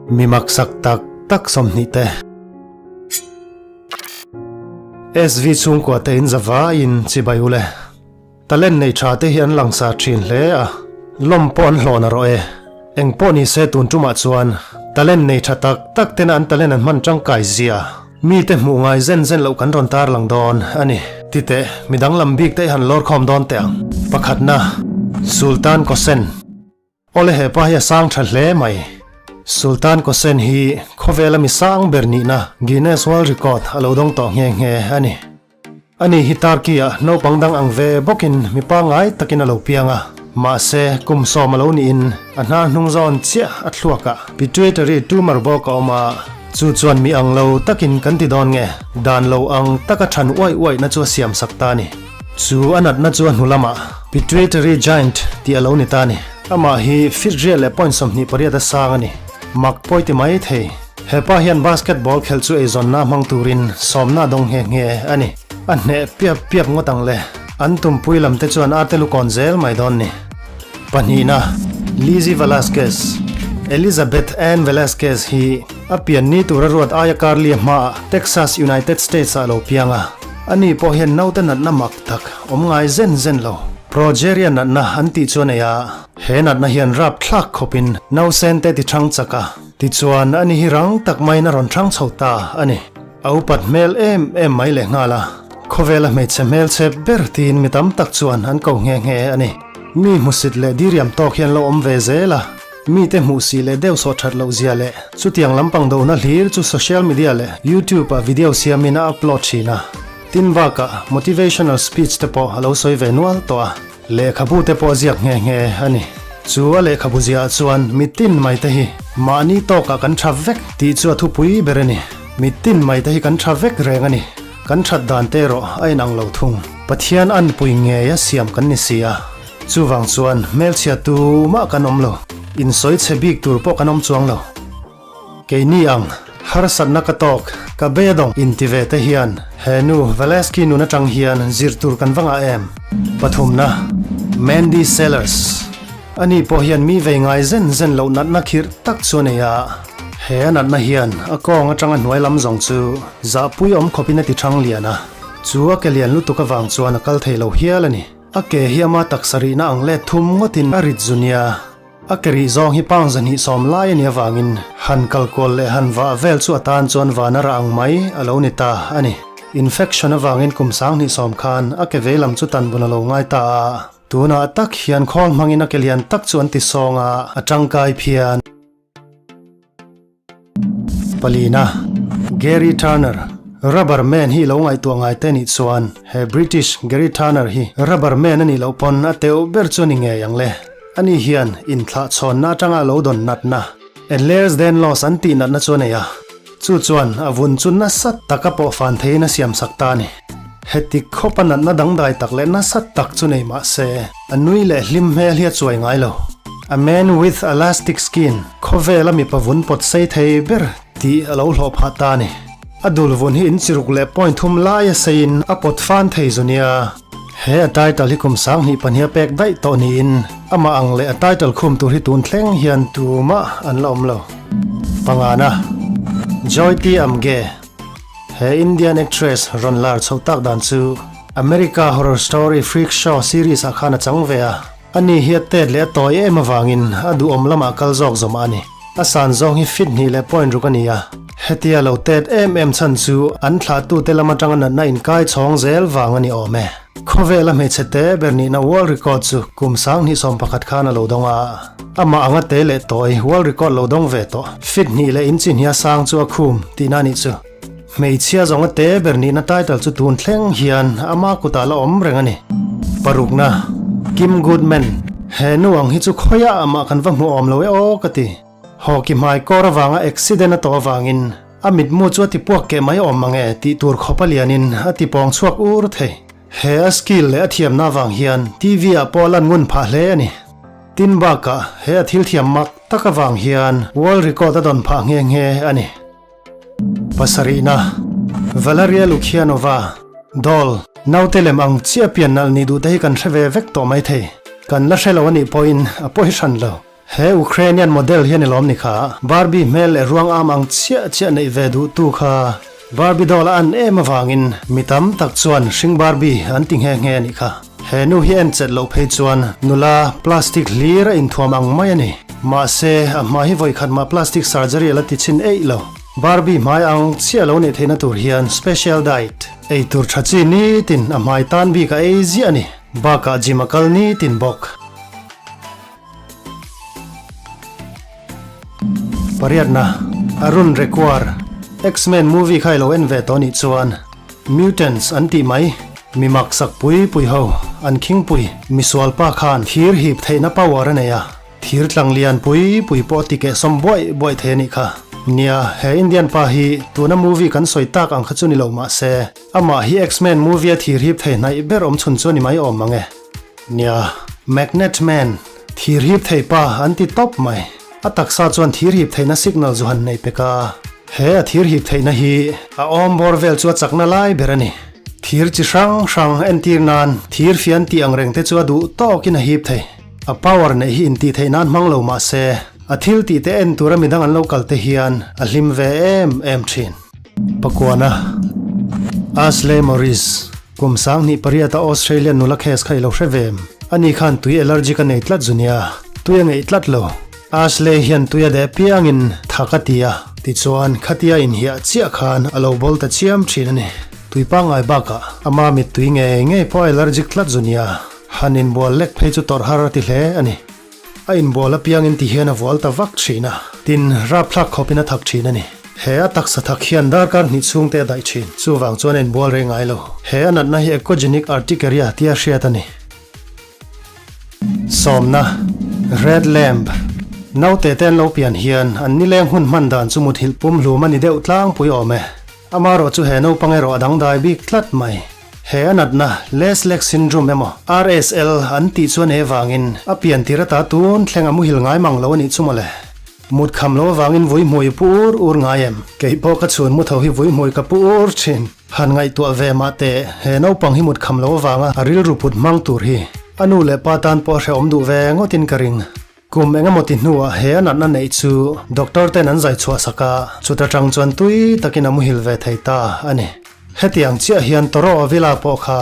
Mi maksak tak tak 20 te. SV chhungkua te in zavaiin chibai ule. Talent nei tha te hi an langsar thin hle a, lawm pawh an hlawh na rawh e. Eng pawh ni se tun tumah chuan talent nei tha tak tak tena an talent an hman tangkai zia mite hmuh ngai zen zen loh kan rawn tarlang dawn a ni. Titeh, mi danglam bik te i han lawr khawm dawn teh ang. Pakhatna, Sultan Kosen. Awle hepa hi a sang tha hle mai. Sultan Kosen hi khawvela mi sang ber nihna Guinness World Record a lo dawng tawh nghe nghe a ni. Ani hi Turkey ah naupang dang ang ve bawkin mi pangngai takin a lo piang a, mahse kum sawm a lo niin a hnar hnung zawn chiah a thluak ah pituitary tumor bawk a awm a, chu chuan mi ang lo takin kan ti dawn nge dan lo ang taka than uaih uaih na chu a siam sak ta a ni. Chu a natna chu a hnu lamah pituitary giant tih a lo ni ta a ni. Amah hi feet riat leh point 28 a sang a ni. Mak pawi ti mai thei. Hepa hian basketball khelh chu eizawnna hmang turin sawmna a dawng nghe nghe a ni. A hneh piap piap ngawt ang le. An tumpui lam te chuan arte lu kawn zel mai dawn ni. Pahnihna, Lizzie Velasquez, Elizabeth Ann Velasquez hi a pian ni tura ruat aia karlia hmaah Texas, United States ah a lo piang a. Ani pawh hian naute natna mak tak awm ngai zen zen lo. Progeria natna an tih chu a nei a. He natna hian rapthlak khawpin nausen te ti thang chak a. Tichuan, ani hi rang tak maiin a rawn thang chho ta a ni. A upat hmel em em mai leh nghal a, khawvela hmeichhe hmelchhe ber tiin mi tam tak chuan an ko nghe nghe a ni. Mi hmusit leh diriam tawk hian lo awm ve zel a, mite hmuhsih leh deuhsawh that loh zia leh chutiang lampang dohna hlir chu social media leh YouTube ah video siamin a upload thin a. Tin bakah motivational speech te pawh a lo sawi ve nual tawh a. Lehkhabu te pawh ziak nghe nghe a ni. Chu a lehkhabu ziah chuan mitin mai te hi mahni tawkah kan tha vek tih chu a thupui ber a ni. Mitin mai te hi kan tha vek reng a ni. Kan that dan te erawh a inang lo thung. Pathian anpui ngei a siam kan ni si a. Chuvang chuan hmelchhia tumah kan awm lo. Insawi chhe bik tur pawh kan awm chuang lo. Keini ang, harsatna ka tawk, ka bedawng inti ve te hian he nu Valesky nun atang hian zir tur kan va ngah em? Pathumna, Mandy Sellers. Ani pawh hian mi vei ngai zen zen loh natna khirh tak chu a nei a, he a natna hian a kawng atanga hnuai lam zawng chu zahpui awm khawpin a ti thang lian a, chu a ke lian lutuk avang chuan a kal thei lo hial a ni. A ke hi ama taksa rihna ang let thum ngawtin a rit zu nia. A ke rih zawng hi pound 220 lai a nih avangin han kal kual leh han vah vel chu a tan chuan van a rah ang mai a lo ni ta a ni. Infection avangin kum 2010 khan a ke veilam chu tan bun a lo ngai ta a, tunah tak hian khawl hmangin a ke lian tak chu an ti sawng a, a tangkai phian. Palina, Gary Turner, Rubber Man hi lo ngaihtuah ngai te nih chuan he British Gary Turner hi Rubber Man a nih loh pawn a teuh ber chu a ni ngei ang le. Ani hian inthlahchhawnna atanga lo dawn natna, Ehlers-Danlos an tih natna chu a nei a, chu chuan a vun chu nasa taka pawh fan theiin a siamsak ta a ni. Heti khawpa natna dangdai tak leh nasa tak chu nei mah se, a nui leh hlim hmel hi a chuai ngai lo. A man with elastic skin, khawvela mipa vun pawt sei thei ber tih a lo hlawh phah ta a ni. A dul vun hi inchiruk leh point thum laia seiin a pawt fan thei zu nia. He a title hi kum 2002 a pek daih tawh niin amah ang leh a title khum tur hi tun thleng hian tumah an la awm lo. Pangana, Joyty Amge. He Indian actress rawn lar chho tak dan chu America horror story Freak Show series ah khan a chang ve a. Ani hi a tet leh a tawi em avangin a duhawm lamah kal zawk zawmah a ni. A san zawng hi feet hnih leh point ruk a ni a. Hetia lo tet em em chhan chu an thlahtute lam atanga natna inkai chhawng zel vang a ni awm e. Khawvela hmeichhe te ber nihna world record chu kum 2011 khan a lo dawng a. Amah anga te leh tawi world record lo dawng ve tawh feet hnih leh inchi hnia sang chu a khum tihna a nih chu. Hmeichhia zawnga te ber nihna title chu tun thleng hian ama kutah la awm reng a ni. Parukna, Kim Goodman, He nu ang hi chu khawiah amah kan va hmu awm lo e aw ka ti. Hockey hmai kawr avanga accident a tawh avangin a mitmu chu a ti puak keh mai awm mange tih tur khawp a lianin a ti pawng chhuak ur thei. He a skill leh a thiamna avang hian TV ah pawh a lan ngun phah hle a ni. Tin bakah he a thil thiam mak tak avang hian world record a dawn phah nghe nghe a ni. Pasarihna, Valeria Lukyanova, Doll, naute lem ang chiah pian nalh nih duh te hi kan hre ve vek tawh mai thei. Kan la hre lo a nih pawhin a pawi hran lo. He Ukrainian model hi a ni lawm ni kha? Barbie hmel leh ruang am ang chiah chiah neih ve duh tu kha Barbie doll a an em avangin mi tam tak chuan hring Barbie an ti nghe nghe a nih kha. He nu hi en chet loh phei chuan nula plastic hlir a inthuam ang mai a ni. Mahse, a hma hi vawikhat mah plastic surgery a la ti chhin eih lo. Barbie hmai ang chiah lo neih theihna tur hian special diet ei tur tha chi nitin a hmai tan bik a ei ziah a ni. Bakah gym a kal nitin bawk. Pariatna, Arun Requar, X-Men movie kha i lo en ve tawh nih chuan Mutants an tih mai, mi maksak pui pui ho, an khingpui, misual pa khan thir hip theihna power a nei a, thir tlang lian pui pui pawh ti keh sawm buaih buaih thei a nih kha. Nia, he Indian pa hi tuna movie kan sawi tak ang kha chu ni lo mahse, amah hi X-Men movie a thir hip thei hnaih ber awm chhun chu a ni mai awm mang e. Nia, Magnet Man, thir hip thei pa an ti tawp mai. A taksa chuan thir hip theihna signal zu han nei pek a. He a thir hip theihna hi a awm bawr vel chu a chakna lai ber a ni. Thir chi hrang hrang entir nan thir fian tih ang reng te chu a duh tawkin a hip thei. A power neih hi intih theih nan hmang lo mah se, a thil tih te en tura midang an lo kal te hian a hlim ve em em thin. Pakuana, Ashley Morris, Kum 28 a Australian nula case kha i lo hre ve em? Ani khan tui allergic a nei tlat zu nia, tui a ngeih tlat lo. Ashley hian tui a deh piangin thak a ti a, tichuan khatia inhiah chiah khan a lo bawl ta chiam thin a ni. Tui pangngai bakah ama mittui ngei ngei pawh a allergic tlat zu nia, han inbual lek phei chu tawrh har a ti hle a ni. A inbual apiangin ti hian a vual ta vak thin a, tin, rapthlak khawpin a thak thin a ni. He a taksa thak hian darkar hnih chhungte a daih thin, chuvang chuan a inbual rei ngai lo. He a natna hi ecogenic urticaria tia hriat a ni. Sawmna, Red Lamp, Naute te an lo pian hian an nileng hun hman dan chu muthilh pumhlum a ni deuh tlangpui awm e. Amarawh chu he naupang erawh a dangdai bik tlat mai. He a natna Leslek syndrome emaw RSL an tih chuan he vangin a pian tir ata tun thleng a muhil ngai mang lo a nih chu mawle. Mut kham lo avangin vui hmui pu ur ur ngai em? Kei pawh ka chhun mu tho hi vui hmui ka pu ur thin. Han ngaihtuah ve mah teh, he naupang hi mut kham lo avanga a rilru put hmang tur hi a nu leh pa tan pawh a hrehawm duh ve ngawtin ka ring. Kum engemaw ti hnuah he a natna neih chu doctor ten an zai chhuah sak a, chuta tang chuan tui takin a muhil ve thei ta a ni. Hetiang chiah hian Toro Avila pawh kha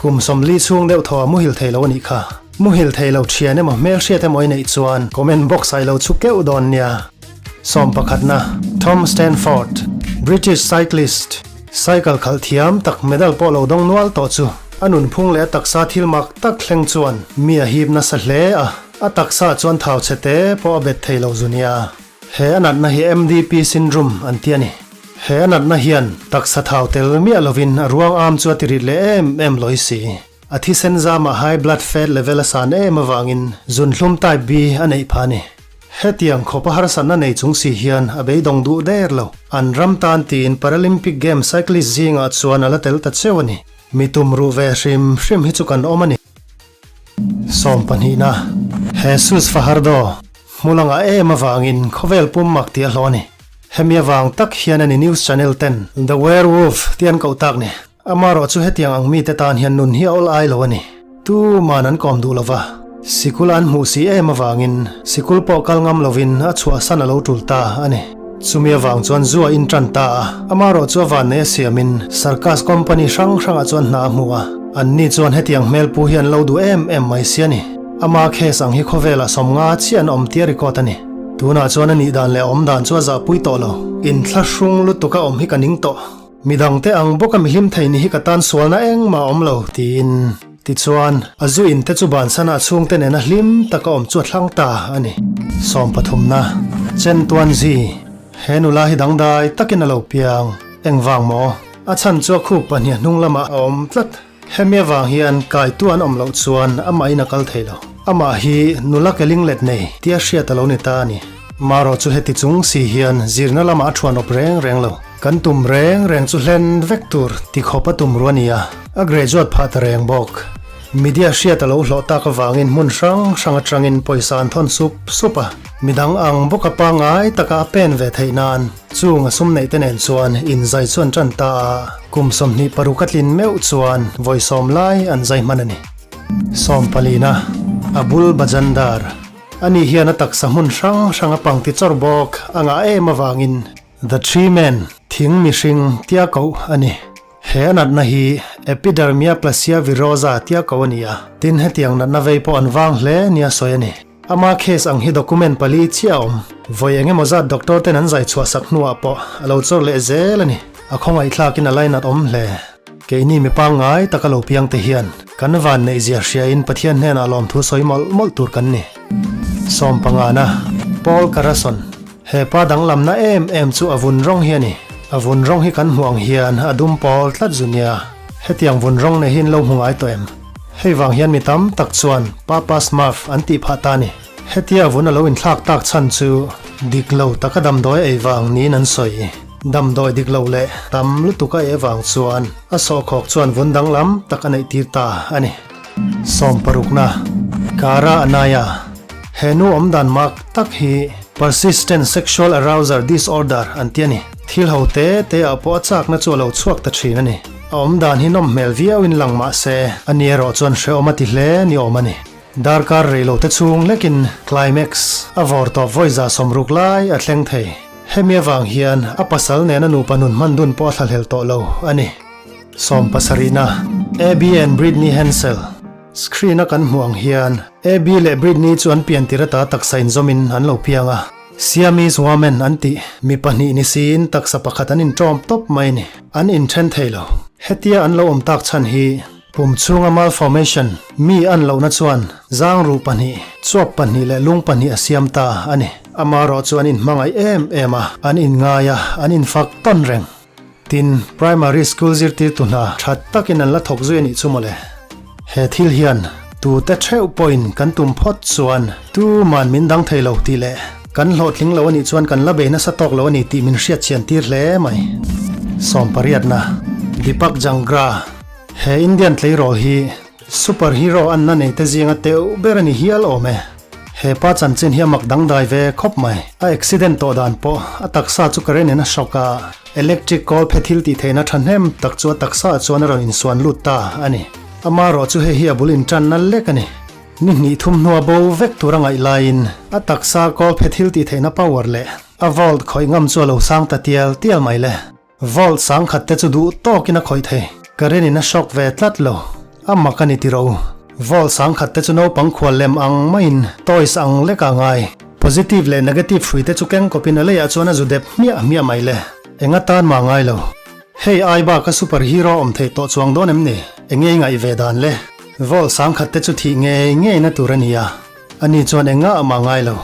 kum 40 chhung deuh thaw a muhil thei lo a nih kha. Muhil thei lo thian emaw hmelhriat emaw i neih chuan comment box ah i lo chhu keuh dawn nia. Sawm pakhatna, Tom Stanford, British cyclist, cycle khalh thiam tak medal pawh lo dawng nual tawh chu a nunphung leh a taksa thil mak tak thleng chuan mi a hip nasa hle a. A taksa chuan thau chhe te pawh a bet thei lo zu nia. He a natna hi MDP syndrome an ti a ni. He a natna hian taksa thau tel miah lovin a ruang am chu a ti rit leh em em lawi si. A thisen zamah high blood fat level a san em avangin zunhlum type B a neih phah a ni. Hetiang khawpa harsatna nei chung si hian a beidawng duh der lo. An ram tan tiin Paralympic Games cyclist zingah chuan a la tel ta cheu a ni. Mi tumruh ve hrim hrim hi chu kan awm a ni. Sawmpahnihna, Jesus Fajardo, hmulangah em avangin khawvel pum mak tih a hlawh a ni. Hemi avang tak hian a ni news channel ten The Werewolf tih an koh tak ni. Amarawh chu hetiang ang mite tan hian nun hi a awl ai lo a ni. Tuman an kawm duh lova, sikul an hmuh si em avangin sikul pawh kal ngam lovin a chhuahsan a lo tul ta a ni. Chumi avang chuan zu a intan ta a, amarawh chu a vannei a siamin circus company hrang hrangah chuan hna a hmu a. Anni chuan hetiang hmelpu hi an lo duh em em mai si a ni. Ama case ang hi khawvelah 50 chiah an awm tia record a ni. Tunah chuan a nih dan leh a awm dan chu a zahpui tawh lo. Inthlahrung lutuk a awm hi ka ning tawh. Midangte ang bawka mihlim thei ni hi ka tan sualna engmah a awm lo, tiin. Tichuan, a zu in te chu bansan ah chhungte nena hlim taka awm chu a thlang ta a ni. Sawmpathumna, Chen Tuan Zi, He nula hi dangdai takin a lo piang. Engvang maw? A chhan chu a khup pahnih a hnung lamah a awm tlat. Hemi avang hian kaitu an awm loh chuan amahin a kal thei lo. Amah hi nula ke linglet nei tia hriat a lo ni ta a ni. Marawh chu heti chung si hian zirna lamah a thuan awp reng reng lo. Kan tum reng reng chu hlen vek tur ti khawp a tum ru a ni a, a graduate phah ta reng bawk. Media hriat a lo hlawh tak avangin hmun hrang hrang atangin pawisa an thawn sup sup a, midang ang bawka pangngai taka a pen ve theih nan chung a sum neih te nen chuan inzai chu an tan ta a, kum 26 a tlin meuh chuan vawi sawm lai an zai hman a ni. Sawm palina, Abul Bajandar. Ani hian a taksa hmun hrang hrang a pangti chawr bawk a ngah em avangin The Tree Man, Thing Mihring, tia koh a ni. He a natna hi Epidermyoplasia virosa tia koh a ni a, tin hetiang natna vei pawh an vang hle nia sawi a ni. Ama case ang hi document pali chiah a awm. Vawi eng emaw zat doctor ten an zai chhuah sak hnuah pawh a lo chawr leh zel a ni. A khawngaihthlakin a lainat awm hle. Keini mi pangngai taka lo piang te hian kan van neih zia hriain Pathian hnenah lawmthu sawi mawlh mawlh tur kan ni. Sawm pangana, Paul Karason, He pa danglamna em em chu a vun rawng hi a ni. A vun rawng hi kan hmuh ang hian a dum pawl tlat zu nia. Hetiang vun rawng nei hi in lo hmu ngai tawh em? Hei vang hian mi tam tak chuan Papa Smurf an tih phah ta a ni. Hetia a vun a lo inthlak tak chhan chu dik lo taka damdawi a ei vang niin an sawi. Damdawi dik lo leh tam lutuk a ei avang chuan a sawhkhawk chuan vun danglam tak a neih tir ta a ni. Sawmparukna, Kara Anaya, He nu awm dan mak tak hi Persistent Sexual Arousal Disorder an ti a ni. Thil ho te te ah pawh a chakna chu a lo chhuak ta thin a ni. A awm dan hi nawm hmel viau in lang mah se, a ni erawh chuan hrehawm a ti hle ni awm a ni. Darkar rei lo te chhung lekin climax a vawr tawp vawi 160 lai a thleng thei. Hemi avang hian a pasal nena nupa nun hman dun pawh a thlahlel tawh lo a ni. Sawmpasarihna, Abby and Brittany Hensel. Screen a kan hmuh ang hian Abby leh Brittany chu an pian tir ata taksa inzawmin an lo piang a. Siamese woman an tih mi pahnih ni siin taksa pakhat an inṭawm tawp mai ni. An inṭhen thei lo. Hetia an lo awm tak chhan hi pum chhunga malformation mi an lohna chuan zangruh pahnih, chuap pahnih leh lung pahnih a siam ta a ni. Amarawh chu an inhmangaih em em a, an inngai a, an infak tawn reng. Tin, Primary School zirtirtu hna tha takin an la thawk zui a nih chu mawle. He thil hian tute theuh pawhin kan tum phawt chuan tuman min dang thei lo tih leh kan hlawhtling lo a nih chuan kan la bei nasa tawk lo a ni tih min hriat chian tir hle mai. Sawmpariatna, Deepak Jangra, He Indian tleirawl hi Super Hero anna neite zinga teuh ber a ni hial awm e. He pa chanchin hi a mak dangdai ve khawp mai. A accident tawh dan pawh a taksa chu current in a shock a, electric kawl phe thil tih theihna thahnem tak chu a taksa ah chuan a rawn insuan lut ta a ni. Amarawh chu hei hi a bul intanna lek a ni. Ni hnih thum hnua bo vek tur a ngaih laiin a taksa kawl phe thil tih theihna power leh a volt khawih ngam chu a lo sang ta tial tial mai le. Volt sangkhat te chu duh tawkin a khawih thei. Current in a shock ve tlat lo. A mak a ni tiro. Volt sangkhat te chu naupang khual lem ang maiin toys ang lek a ngai. Positive leh negative hrui te chu keng kawpin a leiah chuan a zu dep hmiah hmiah mai le. Eng atan mah ngai lo. Hei ai bak a super hero awm theih tawh chuang dawn em ni? Enge i ngaih ve dan le? Volt sangkhat te chu thih ngei ngei na tur a nia. Ani chuan engah mah ngai lo.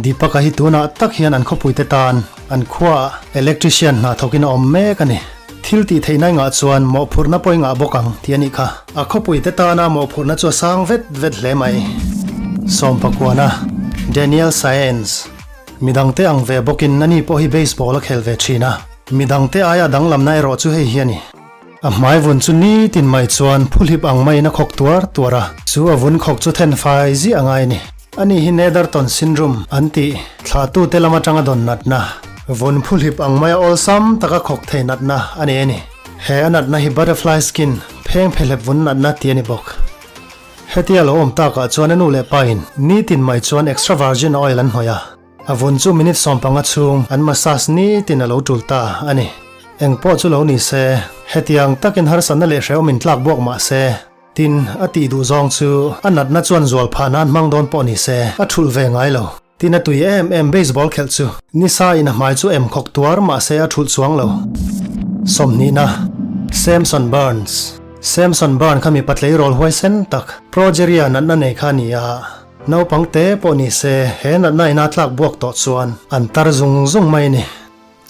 Deepak-a hi tunah tak hian an khawpuite tan an khuaah electrician hna thawkin a awm mek a ni. Thil tih theihna engah chuan mawhphurhna pawh i ngah bawk ang tih a nih kha. A khawpuite tana mawhphurhna chu a sang vet vet hle mai. Sawmpakuana, Daniel Saenz, Midangte ang ve bawkin ani pawh hi baseball a khel ve thin a. Midangte aia danglamna erawh chu hei hi a ni. A hmai vun chu nitin mai chuan phuhlip ang maiin a khawk tuar tuar a, chu a vun khawk chu then fai ziah a ngai a ni. Ani hi Netherton syndrome an tih thlahtute lam atanga dawn natna, vun phuhlip ang maia awlsam taka khawk thei natna a nei a ni. He a natna hi butterfly skin, pheng phehlep vun natna tih a ni bawk. Hetia lo awm takah chuan a nu leh pain nitin mai chuan extra virgin oil an hnawih a. A vun chu minute 15 chhung an massage nitin a lo tul ta a ni. Eng pawh chu lo ni se, hetiang takin harsatna leh hrehawm in tlak buak mah se, tin, a tih duh zawng chu a natna chuan zual phah nan hmang dawn pawh ni se, a thulh ve ngai lo. Tin a tui em em baseball khelh chu nisa in a hmai chu em khawk tuar mah se a thulh chuang lo. Sawmhnihna, Samson Burns Samson Burn kha mipa tleirawl huaisen tak, progeria natna nei kha a ni a. Naupang te pawh ni se, he natna ina tlak buak tawh chuan an tar zung zung mai a ni.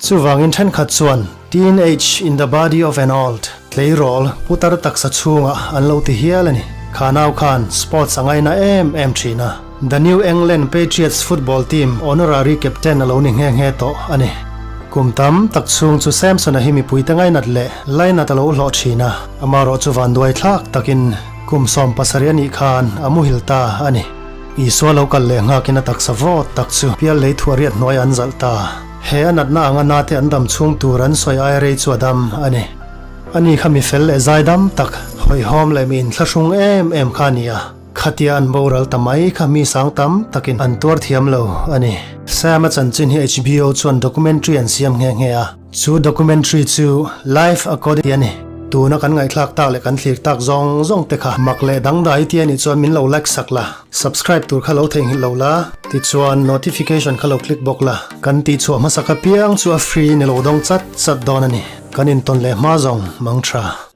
Chuvangin thenkhat chuan Teenage in the body of an old, tleirawl, putar taksa chhungah an lo ti hial a ni. Kha nau khan sports a ngaina em em thin a, The New England Patriots football team honorary captain a lo ni nghe nghe tawh a ni. Kum tam tak chhung chu Samson-a hi mipuite ngainat leh lainat a lo hlawh thin a, amarawh chu vanduai thlak takin, Kum 70 a nih khan a muhil ta a ni. Isua lo kal leh nghakin a taksa vawt tak chu pial lei thuah riat hnuaiah an zalh ta. He a natna anga nate an dam chhung tur an sawi aia rei chu a dam a ni. Ani kha mi fel leh zai dam tak, hawihhawm leh mi inthlahrung em em kha a ni a. Khatia an boral ta mai kha mi sang tam takin an tuar thiam lo a ni. Sam-a chanchin hi HBO chuan documentary an siam nghe nghe a. Chu documentary chu Life According tih a ni. Tuna kan ngaihthlak tak leh kan thlir tak zawng zawng te kha mak leh dangdai tih a nih chuan min lo like sak la, subscribe tur kha lo theihnghilh lo la, tichuan notification kha lo click bawk la. Kan tihchhuah hmasa kha piang chu a free ni lo dawng chat chat dawn a ni. Kan intawn leh hma zawng mang tha.